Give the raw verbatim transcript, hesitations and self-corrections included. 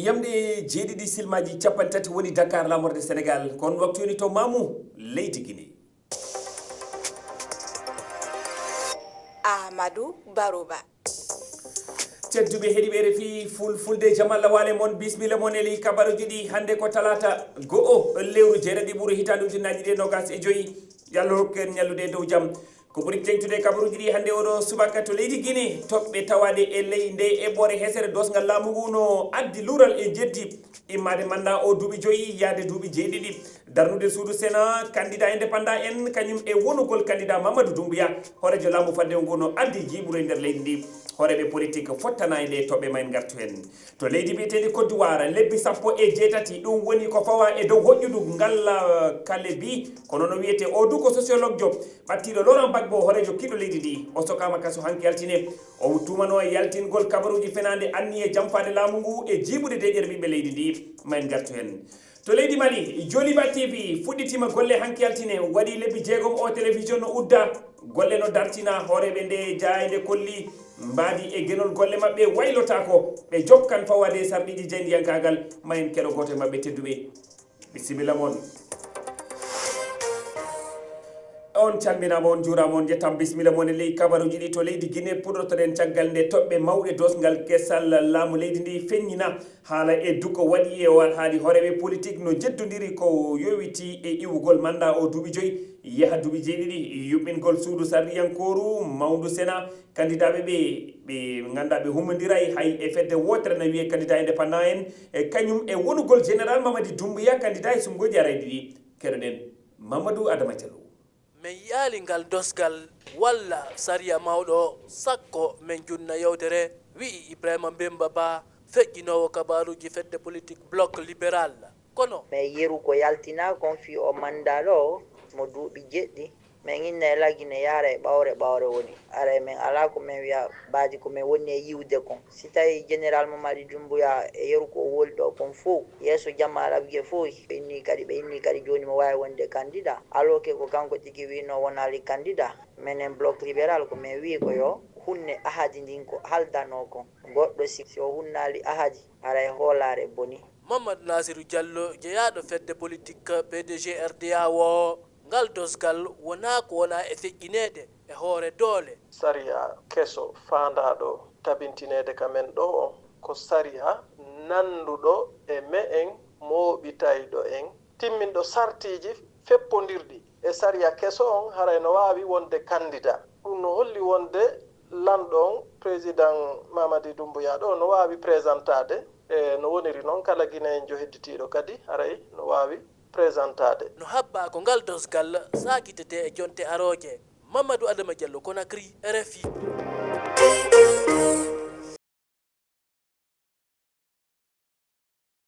Yamde jeeɗiɗi silmaaji cappanɗe tati woni Dakar, laamorde Senegaal. Ko on waktu woni to Maamu, leydi Gine. Amadou Barouba. Tedduɓe heɗiiɓe R F I Fulfulde, jam Allah waale mon, bismilla mon e ley kabaruuji ɗi. Hannde ko talaata, go'o lewru jeeɗiɗi ɓuru hitaande ujunnaji ɗiɗi e nogas e joyi. Yo Allah hokku en ñallude e dow jam. Ko ɓuri teeŋtude e kabaruuji ɗi hannde oɗo subaka to leydi Gine, toɓɓe tawaaɗe e ley nde eɓɓoore hesere doosngal laamu ngu no addi luural e jeddi, immaade mannda o duuɓi joyi yahde duuɓi jeeɗiɗi. Darnude suudu Sena, kandida indépendant en, kañum e wonugol kandida Mamadou Doumbouya, hooreejo laamu fadde ngu no addi jiiɓru e nder leydi ndi. Hooreeɓe politik fottana e ɗe toɓɓe, ma en ngartu heen. To leydi mbiyeteendi Côte d'Ivoire, lebbi sappo e jeetati, ɗum woni ko fawa e dow hoƴƴudu ngal, uh, kalebi, kono no wiyetee o du ko sociologue jo, ɓattiiɗo Laurent Gbagbo, hooreejo kiiɗo leydi ndi. O sokaama kaso hanki altine. O tuumanoo e yaltingol kabaruuji fenaande anniye jamfaade laamu ngu e jiiɓude deeƴere ɓiɓɓe leydi ndi. Ma en ngartu heen. To leydi Mali, Joliba T V fuɗɗitiima golle hanki altine, waɗi lebbi jeegom o télévision no udda. Golle no dartina, hooreeɓe nde jaaynde kolli mbaadi e genol golle maɓɓe waylotaako. Ɓe jokkan fawaade e sarɗiiji jaayndiyankaagal. Ma en keɗo gooto e maɓɓe tedduɓe. Bisimilla mon. On calminaama, on juuraama, on njettam. Bisimilla mon e ley kabaruuji ɗi. To leydi Gine puɗɗotoɗen caggal nde toɓɓe mawɗe doosngal kesal laamu leydi ndi feññina haala e duko waɗi e o alhaali. Hooreeɓe politik no njeddondiri ko yowiti e iwugol mannda o duuɓi joyi yaha duuɓi jeeɗiɗi, yuɓɓingol suudu sarriyankooru mawndu Sena, kandidaaɓe ɓe, ɓe ngannda ɓe hummondiray hay e fedde wootere na wiyee kandida indépendant en, e kañum e wonugol Général Mamadi Doumbouya kandida e suɓngooji arayɗi ɗi. Keɗoɗen Mamadou Adama Diallo. Men yi'aali ngal dosgal walla sariya mawɗo, sakko men junna yewtere, wi'i Ibrahima Mbemba Ba, feƴƴinoowo kabaaruuji fedde politik Bloc Libéral. Kono. Men yeru ko yaltinaa kon fii o manndaa ɗoo mo duuɓi jeɗɗi. Men inna e lagine yaara e ɓawre ɓawre woni. Aray men alaa ko men wi'a baadi ko men woni e yi'ude kon. Si tawii Général Mamadi Doumbouya e yeru ko o woli ɗoo kon fow, yeeso jamaa Arabie fow, ɓe inni kadi, ɓe inni kadi jooni mo waawi wonde kandida, alors que ko kanko tigi wi'noo wonaali kandida. Menen Bloc Libéral ko men wi'i ko yo hunne ahadi ndin ko haldanoo kon. Goɗɗo si, si o hunnaali ahadi, aray hoolaare boni. Mamadou Nassirou Diallo, jeyaaɗo fedde politik P D G R D A woo, ngal dosgal wonaa ko wonaa e feƴƴineede e hoore doole. Sariya keso faandaaɗo tabintineede ka men ɗoo on, ko sariya nannduɗo e me'en, mooɓitayɗo en, timminɗo sartiiji feppondirɗi e sariya keso on, haray no waawi wonde kandida. Ɗum no holli wonde lanɗo on, Président Mamadi Doumbouya ɗoo, no waawi présenteade, e no woniri noon, kala Guinéen jo hedditiiɗo kadi haray no waawi présenteade. No habbaa ko ngal dosgal saakitetee e jonte arooje. Mamadou Adama Diallo, Conakry, R F I.